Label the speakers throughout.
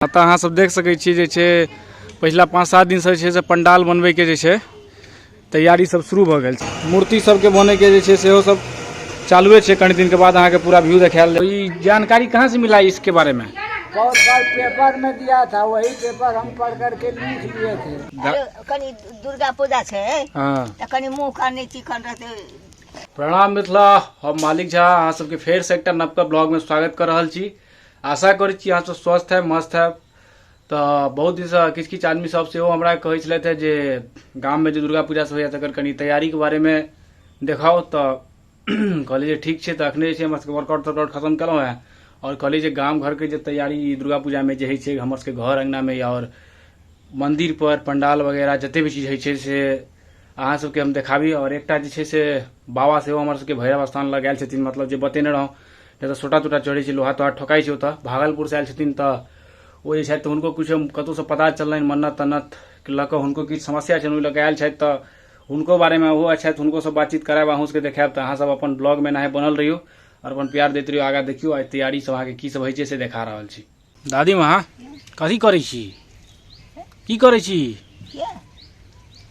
Speaker 1: एतऽ अहाँ सब देख सकै छी जे छै पछिला 5-7 दिनसँ जे छै से पंडाल बनबैके जे छै तैयारी सब शुरू भऽ गेल छै। मूर्ति सबके बनैके जे छै सेहो सब चालुए छै। कनि दिनके बाद अहाँके पूरा व्यू देखायल जायत। ई जानकारी कहाँ से मिला इसके बारे में?
Speaker 2: बहुत बार पेपर में दिया था, वही पेपर हम पढ़ करके लिख लिए थे।
Speaker 3: अरे कनि दुर्गा पूजा छै।
Speaker 1: हाँ।
Speaker 3: तऽ कनि मुँह कान नहि चिकन रहतै।
Speaker 1: प्रणाम मिथिला, हम मालिक झा अहाँ सबके फेरसँ एकटा नवका ब्लॉगमे स्वागत कऽ रहल छी। आशा करै छी अहाँ सब स्वस्थ है मस्त है। तऽ बहुत दिनसँ किछु किछु आदमी सब सेहो हमरा कहै छलथि हे जे गाममे जे दुर्गा पूजा सब होइए तकर कनि तैयारीके बारेमे देखाउ। तऽ कहलियै जे ठीक छै। तऽ अखने जे छै हमर सबके वर्कआउट तर्कआउट खतम केलहुँ हेँ आओर कहलियै जे गाम घरके जे तैयारी दुर्गा पूजामे जे होइ छै हमर सबके घर अङ्गनामे आओर मन्दिर पर पंडाल वगैरह जते भी चीज होइ छै से अहाँ सबके हम देखाबी। आओर एकटा जे छै से बाबा सेहो हमर सबके भैरव स्थान लग आयल छथिन, मतलब जे बतेने रहौं जतऽ सोटा तोटा चढ़ै छै, लोहा तोहा ठोकाइ छै, ओतऽ भागलपुरसँ आयल छथिन। तऽ ओ जे छथि हुनको किछु कतहुसँ पता चललनि मन्नत तन्नत लऽ कऽ हुनको किछु समस्या छनि, ओहि लऽ कऽ आयल छथि। तऽ हुनको बारेमे ओहो छथि, हुनकोसँ बातचीत करायब, अहूँ सबके देखायब। तऽ अहाँ सब अपन ब्लॉगमे एनाहे बनल रहियौ आओर अपन प्यार दैत रहियौ। आगाँ देखियौ आइ तैयारी सब अहाँके की सब होइ छै से देखा रहल छी। दादी माँ कथी करै छी, की करै छी?
Speaker 3: किया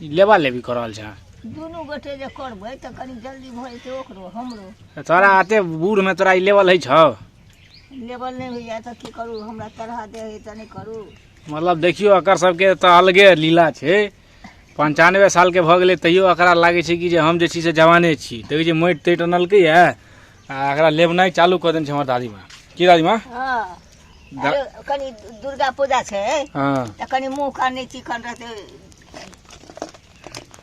Speaker 1: लेबा लेबी कऽ रहल छै?
Speaker 3: दुनू गोटे जे करबै तऽ कनि जल्दी भऽ जेतै ओकरो हमरो।
Speaker 1: तोरा एते बूढ़मे तोरा ई लेवल होइ छौ?
Speaker 3: लेबल नहि होइए तऽ की करू, हमरा तरह दे हइ तऽ नहि करू।
Speaker 1: मतलब देखियौ एकर सबके तऽ अलगे लीला छै। 95 सालके भऽ गेलै तैयो एकरा लागै छै कि जे हम जे छी से जवाने छी। देखै छियै माटि ताटि अनलकै यऽ आ एकरा लेबनाइ चालू कऽ देने छै हमर दादीमाँ। की दादीमाँ?
Speaker 3: हँ। अरे कनि दुर्गा पूजा छै।
Speaker 1: हँ।
Speaker 3: तऽ कनि मुँह कान नहि चिकन रहतै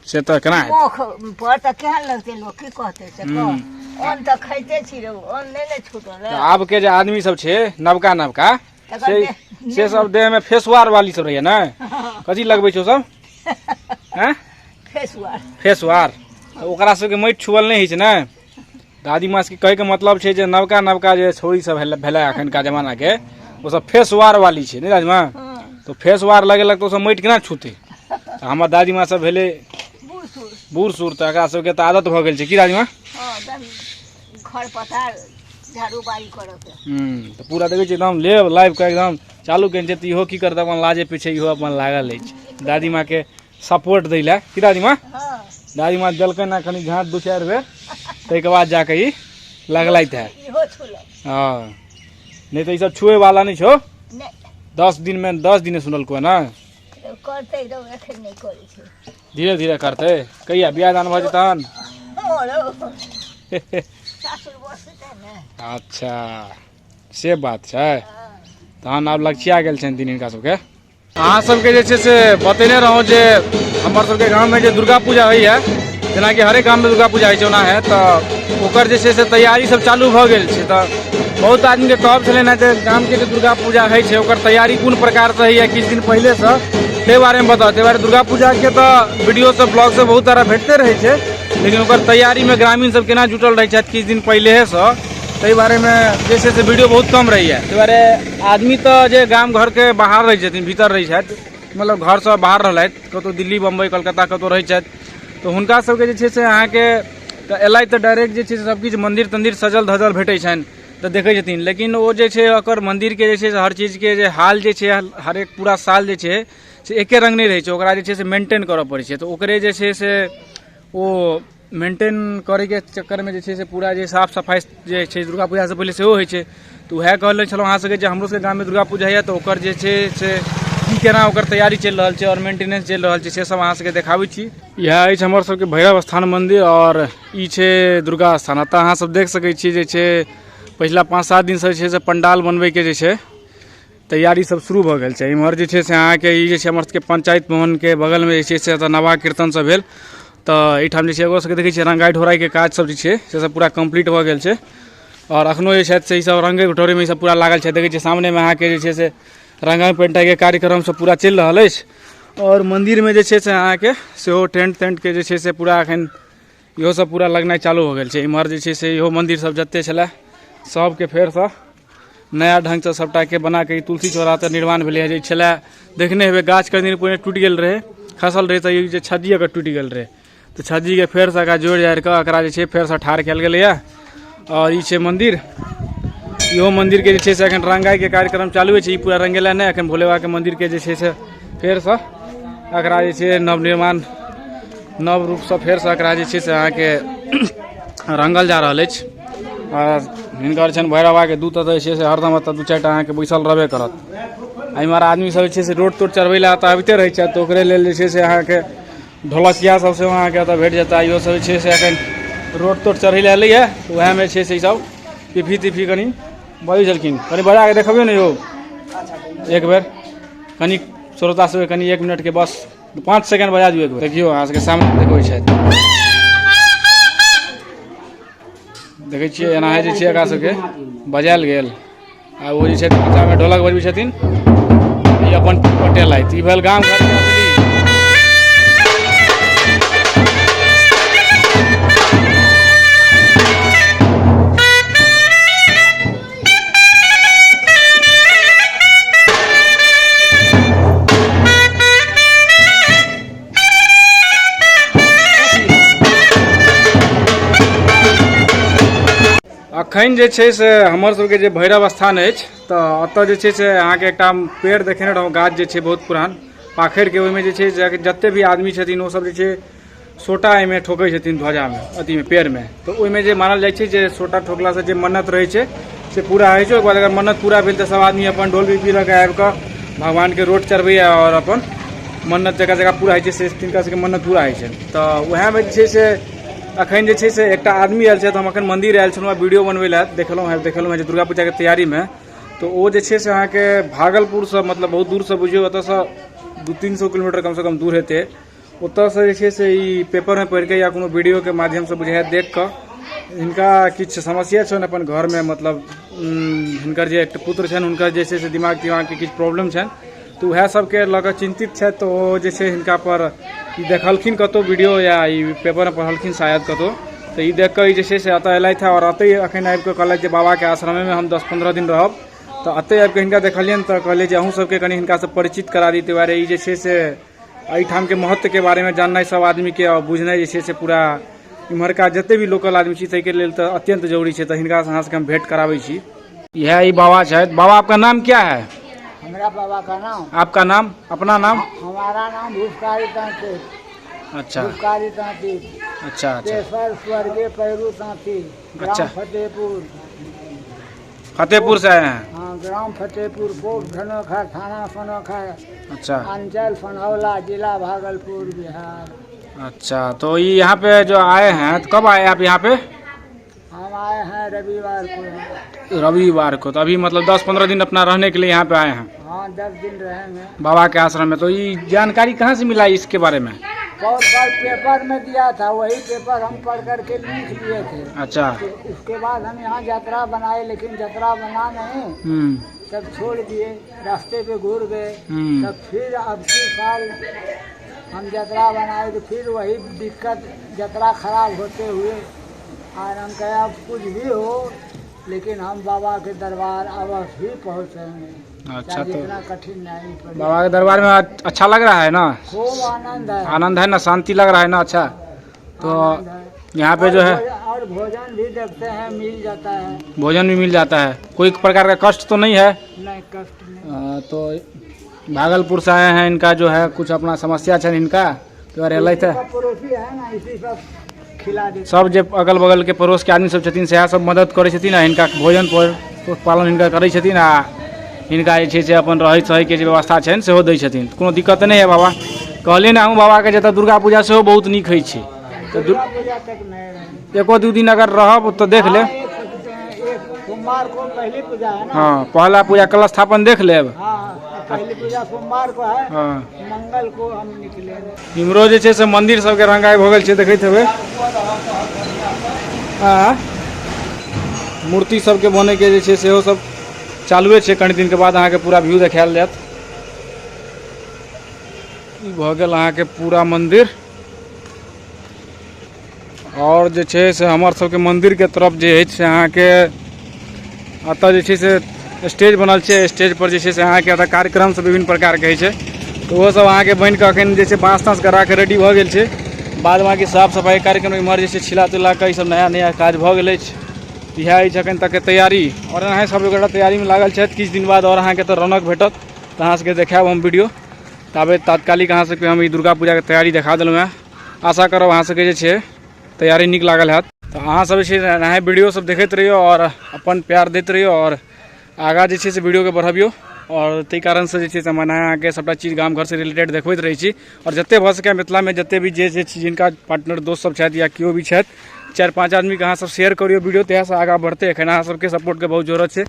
Speaker 1: से तऽ केना हेतै?
Speaker 3: मुख पर तऽ केहन लगतै, लोक की कहतै से कह। अन्न तऽ खाइते छी रे, अन्न नहि ने छूटल।
Speaker 1: तऽ आबके जे आदमी सब छै नवका नवका
Speaker 3: तकर
Speaker 1: से से सब देहमे फेसवार वाली सब रहैया ने, कथी लगबै छै ओ सब? हैं,
Speaker 3: फेसवार।
Speaker 1: फेसवार तऽ ओकरा सबके माटि छुअल नहि होइ छै ने। दादी माँ सबके कहैके मतलब छै जे नवका नवका जे छौड़ी सब भेलै एखनका जमानाके ओ सब फेसवार वाली छै ने दादी माँ? तऽ फेसवार लगेलक तऽ ओ सब माटि केना छूतै? तऽ हमर दादी माँ सब भेलै
Speaker 3: बूढ़ सूढ़,
Speaker 1: बूढ़ सूढ़, तऽ एकरा सबके तऽ आदत भऽ गेल छै। की दादी माँ?
Speaker 3: हँ, एकदम खर पथार झाड़ू बारी करऽके।
Speaker 1: तऽ पूरा देखै छियै एकदम लेब लाइव के एकदम चालू केने छै। तऽ इहो की करतै, अपन लाजे पीछे इहो अपन लागल अछि दादी माँ के सपोर्ट दै लए। की दादी माँ?
Speaker 3: हँ।
Speaker 1: दादी माँ देलकै ने कनि झाँट 2-4 बेर, ताहिके बाद जाके ई लगलथि है।
Speaker 3: इहो छुलक।
Speaker 1: हँ, नहि तऽ ई सब छुए वाला नहि छौ।
Speaker 3: नहि।
Speaker 1: 10 दिनमे 10 दिन सुनलको ने।
Speaker 3: करतै रौ, एखन नहि करै छै।
Speaker 1: धीरे धीरे करतै, कहिया बियाह दान भऽ जेतन।
Speaker 3: सासुर बसतै ने।
Speaker 1: अच्छा से बात छै। तहन आब लक्षिया गेल छनि दिन हिनका सबके। अहाँ सबके जे छै से बतेने रहौं जे हमर सबके गाममे जे दुर्गा पूजा होइए, जेनाकि हरेक गाममे दुर्गा पूजा होइ छै ओना है, तऽ ओकर जे छै से तैयारी सब चालू भऽ गेल छै। तऽ बहुत आदमीके कहब छलनि हेँ जे गामके जे दुर्गा पूजा होइ छै ओकर तैयारी कोन प्रकारसँ होइए किछु दिन पहिलेसँ, ताहि बारेमे बताउ। ताहि बारे दुर्गा पूजाके तऽ वीडियो सब ब्लॉग सब बहुत सारा भेटते रहै छै, लेकिन ओकर तैयारीमे ग्रामीण सब केना जुटल रहै छथि किछु दिन पहिलेहेसँ, ताहि बारेमे जे छै से वीडियो बहुत कम रहैए। ताहि दुआरे आदमी तऽ जे गाम घरके बाहर रहै छथिन, भीतर रहै छथि, मतलब घरसँ बाहर रहलथि, कतहु दिल्ली बम्बई कलकत्ता कतहु रहै छथि, तऽ हुनका सबके जे छै से अहाँके तऽ एलथि तऽ डायरेक्ट जे छै से सबकिछु मन्दिर तन्दिर सजल धजल भेटै छनि तऽ देखै छथिन। लेकिन ओ जे छै ओकर मन्दिरके जे छै से हर चीजके जे हाल जे छै हरेक पूरा साल जे छै से एके रङ्ग नहि रहै छै, ओकरा जे छै से मेन्टेन करऽ पड़ै छै। तऽ ओकरे जे छै से ओ मेन्टेन करैके चक्करमे जे छै से पूरा जे साफ सफाइ जे छै दुर्गा पूजासँ पहिले सेहो होइ छै। तऽ उएह कहले छलहुँ अहाँ सबके जे हमरो सबके गाममे दुर्गा पूजा होइए तऽ ओकर जे छै से की केना ओकर तैयारी चलि रहल छै आओर मेन्टेनेंस चलि रहल छै से सब अहाँ सबके देखाबै छी। इएह अछि हमर सबके भैरव स्थान मन्दिर आओर ई छै दुर्गा स्थान। एतऽ अहाँ सब देख सकै छी जे छै पछिला 5-7 दिनसँ जे छै से पंडाल बनबैके जे छै तैयारी सब शुरू भऽ गेल छै। इम्हर जे छै से अहाँके ई जे छै हमर सबके पंचायत भवनके बगलमे जे छै से एतऽ नवाह कीर्तन सब भेल। तऽ एहिठाम जे छै एगो सबके देखै छियै रङ्गाइ ढोराइके काज सब जे छै से सब पूरा कम्प्लीट भऽ गेल छै आओर एखनो जे छथि से ई सब रङ्गे ढोरैमे ई सब पूरा लागल छै। देखै छियै सामनेमे अहाँके जे छै से रङ्गाइ पेंटाइके कार्यक्रम सब पूरा चलि रहल अछि। आओर मन्दिरमे जे छै से अहाँके सेहो टेंट तेंटके जे छै से पूरा एखन इहो सब पूरा लगनाइ चालू हो गेल छै। इम्हर जे छै से इहो मन्दिर सब जते छलै सबके फेरसँ नया ढङ्गसँ सबटाके बनाके ई तुलसी चौरा तऽ निर्माण भेलै जे छलै। देखने हेबै गाछ कनि दिन पहिने टूटि गेल रहै, खसल रहै, तऽ ई जे छज्जी एकर टूटि गेल रहै, तऽ छज्जीके फेरसँ एकरा जोड़ि जाड़ि कऽ एकरा जे छै फेरसँ ठाढ़ कयल गेलैए। आओर ई छै मन्दिर। इहो मन्दिरके जे छै से एखन रङ्गाइके कार्यक्रम चालू छै। ई पूरा रङ्गेला नहि, एखन भोले बाबाके मन्दिरके जे छै से फेरसँ एकरा जे छै नवनिर्माण नव रूपसँ फेरसँ एकरा जे छै से अहाँके रङ्गल जा रहल अछि। आ हिनकर छनि भैरव बाबाके दूत एतऽ जे छै से हरदम एतऽ दू चारिटा अहाँके बैसल रहबे करत। आ इम्हर आदमी सब जे छै से रोड तोड चढ़बै लए एतऽ आबिते रहै छथि, तऽ ओकरे लेल जे छै से अहाँके ढोलकिया सब सेहो अहाँके एतऽ भेट जेता। इहो सब जे छै से एखन रोड तोड चढ़ै लए एलैए, तऽ उएहमे जे छै से ईसब पीपी तीपी कनि बजै छलखिन। कनि बजा कऽ देखबियौ ने यौ एक बेर, कनि श्रोता सबके कनि 1 मिनटके बस 5 सेकेंड बजा दियौ एक बेर। देखियौ अहाँ सबके सामने देखबै छथि, देखै छियै एना जे छै एकरा सबके बजायल गेल। आ ओ जे छै बच्चामे ढोलक बजबै छथिन, ई अपन पटेलथि। ई भेल गाम घरके असली। अखन जे छै से हमर सबके जे भैरव स्थान अछि, तऽ ओतऽ जे छै से अहाँके एकटा पेड़ देखेने रहौं, गाछ जे छै बहुत पुरान पाखरिके, ओहिमे जे छै से जते भी आदमी छथिन ओ सब जे छै सोटा एहिमे ठोकै छथिन ध्वजामे, अथीमे पेड़मे। तऽ ओहिमे जे मानल जाइ छै जे सोटा ठोकलासँ जे मन्नत रहै छै से पूरा होइ छै। ओहिके बाद अगर मन्नत पूरा भेल तऽ सब आदमी अपन ढोल पिपही लऽ कऽ आबि कऽ भगवानके रोट चढ़बैए आओर अपन मन्नत जकरा जकरा पूरा होइ छै से तिनका सबके मन्नत पूरा होइ छै। तऽ उएहमे जे छै से अखन जे छै से एकटा आदमी आयल छै। तऽ हम अखन मन्दिर आयल छलहुँ वीडियो बनबै लए, देखलहुँ हँ जे दुर्गा पूजाके तैयारीमे। तऽ ओ जे छै से अहाँके भागलपुरसँ, मतलब बहुत दूरसँ, बुझियौ एतऽसँ 200-300 किलोमीटर कमसँ कम दूर हेतै, ओतऽसँ जे छै से ई पेपरमे पढ़िके या कोनो वीडियोके माध्यमसँ बुझाइ देख कऽ हिनका किछु समस्या छनि अपन घरमे, मतलब हिनकर जे एकटा पुत्र छनि हुनकर जे छै से दिमाग तिमागके किछु प्रॉब्लम छनि, तऽ उएह सबके लऽ कऽ चिन्तित छथि। तऽ ओ जे छै हिनका पर ई देखलखिन कतहु वीडियो या ई पेपरमे पढ़लखिन शायद कतहु, तऽ ई देख कऽ ई जे छै से एतऽ एलथि हँ। आओर एतै एखन आबि कऽ कहलथि जे बाबाके आश्रमेमे हम 10-15 दिन रहब। तऽ एतै आबि कऽ हिनका देखलियनि तऽ कहलियै जे अहूँ सबके कनि हिनकासँ परिचित करा दी। ताहि दुआरे ई जे छै से एहिठामके महत्वके बारेमे जाननाइ सब आदमीके आओर बुझनाइ जे छै से पूरा इम्हरका जते भी लोकल आदमी छी ताहिके लेल तऽ अत्यंत जरूरी छै। तऽ हिनकासँ अहाँ सबके हम भेंट कराबै छी। इएह ई बाबा छथि। बाबा आपका नाम क्या है?
Speaker 2: हमरा बाबा का नाम?
Speaker 1: आपका नाम, अपना नाम?
Speaker 2: हमारा नाम भूपकारी तांती।
Speaker 1: अच्छा।
Speaker 2: भूपकारी तांती।
Speaker 1: अच्छा अच्छा।
Speaker 2: पेशर स्वर्गीय पैरू तांती, ग्राम
Speaker 1: अच्छा।
Speaker 2: फतेहपुर।
Speaker 1: फतेहपुर से आए हैं?
Speaker 2: हाँ, ग्राम फतेहपुर, पोस्ट धनोखा, थाना सोनोखा।
Speaker 1: अच्छा।
Speaker 2: अंचल सोनौला, जिला भागलपुर, बिहार।
Speaker 1: अच्छा, तो ये यहाँ पे जो आए हैं, तो कब आए आप यहाँ पे?
Speaker 2: हम आए हैं रविवार को।
Speaker 1: रविवार को, तो अभी मतलब 10-15 दिन अपना रहने के लिए यहाँ पे आए हैं?
Speaker 2: हाँ, 10 दिन रहेंगे
Speaker 1: बाबा के आश्रम में। तो ये जानकारी कहाँ से मिला इसके बारे में?
Speaker 2: बहुत बार पेपर में दिया था, वही पेपर हम पढ़ करके लिख लिए थे।
Speaker 1: अच्छा।
Speaker 2: तो उसके बाद हम यहाँ यात्रा बनाए, लेकिन यात्रा बना नहीं, तब छोड़ दिए, रास्ते पे घूर गए। तब फिर अब की साल हम यात्रा बनाए तो फिर वही दिक्कत, यात्रा खराब होते हुए, और हम कहे अब कुछ भी हो लेकिन हम बाबा के दरबार अवश्य ही पहुँचेंगे।
Speaker 1: अच्छा,
Speaker 2: चाहे
Speaker 1: तो
Speaker 2: जितना कठिन नहीं पड़े।
Speaker 1: बाबा के दरबार में अच्छा लग रहा है ना?
Speaker 2: खूब आनंद है।
Speaker 1: आनंद है ना, शांति लग रहा है ना? अच्छा, तो
Speaker 2: आनंद है।
Speaker 1: यहाँ पे जो है
Speaker 2: और भोजन भी देखते हैं मिल जाता है।
Speaker 1: भोजन भी मिल जाता है, कोई प्रकार का कष्ट तो नहीं है?
Speaker 2: नहीं, कष्ट नहीं।
Speaker 1: तो भागलपुर से आए हैं, इनका जो है कुछ अपना समस्या है इनका, तो अरे
Speaker 2: इसी का पड़ोसी है ना, इसी सब खिला देते।
Speaker 1: सब जे अगल बगल के पड़ोस के आदमी सब छथिन सएह सब मदद करै छथिन आ हिनका भोजन पालन हिनका करै छथिन आ हिनका जे छै से अपन रहै सहैके जे व्यवस्था छनि सेहो दै छथिन। कोनो दिक्कत नहि है बाबा। कहलियै ने हमहूँ बाबाके जे एतऽ दुर्गा पूजा सेहो बहुत नीक होइ छै, तऽ
Speaker 2: दुर्गा पूजा तक नहीं रहे।
Speaker 1: एको दू दिन अगर रहब तऽ देख लेब।
Speaker 2: हाँ, एक सोमवार को पहली पूजा है ना?
Speaker 1: हाँ, पहला पूजा कलश स्थापन देख लेब।
Speaker 2: हाँ, पहली पूजा सोमवार को है।
Speaker 1: हाँ।
Speaker 2: मंगल को हम निकलेंगे।
Speaker 1: इम्हरो जे छै से मंदिर सबके रंगाइ भऽ गेल छै, देखैत हेबै। आ मूर्ति सबके बनैके जे छै सेहो सब चालुए छै। कनि दिनके बाद अहाँके पूरा व्यू देखायल जायत। ई भऽ गेल अहाँके पूरा मंदिर। आओर जे छै से हमर सबके मंदिरके तरफ जे अछि से अहाँके एतऽ जे छै से स्टेज बनल छै। स्टेज पर जे छै से अहाँके एतऽ कार्यक्रम सब विभिन्न प्रकारके होइ छै, तऽ ओहो सब अहाँके बनि कऽ अखन जे छै बाँस ताँस गड़ा कऽ रेडी भऽ गेल छै। बाद बाँकी साफ सफाइ कार्यक्रम इम्हर जे छै छिला तिला कऽ ई सब नया नया काज भऽ गेल अछि। इएह अछि एखन तकके तैयारी। आओर एनाहे सब गोटा तैयारीमे लागल छथि। किछु दिन बाद आओर अहाँके तऽ रौनक भेटत, तऽ अहाँ सबके देखायब हम वीडियो। ताबे तात्कालिक अहाँ सबके हम ई दुर्गा पूजाके तैयारी देखा देलहुँ हेँ। आशा करब अहाँ सबके जे छै तैयारी नीक लागल हैत। तऽ अहाँ सब जे छै एनाहे वीडियो सब देखैत रहियौ आओर अपन प्यार दैत रहियौ आओर आगाँ जे छै से वीडियोके बढ़बियौ। आओर ताहि कारणसँ जे छै से हम एनाहे अहाँके सभटा चीज गाम घरसँ रिलेटेड देखबैत रहै छी। आओर जतेक भऽ सकै मिथिलामे जतेक भी जे जे जिनका पार्टनर दोस्त सब छथि या केओ भी छथि, 4-5 आदमीके अहाँ सब शेयर करियौ वीडियो, ताहिसँ आगाँ बढ़तै। एखन अहाँ सबके सपोर्टके बहुत जरूरत छै।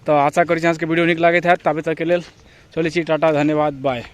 Speaker 1: तऽ आशा करै छी अहाँ सबके वीडियो नीक लागैत हैत। ताबे तकके लेल चलै छी, टाटा, धन्यवाद, बाय।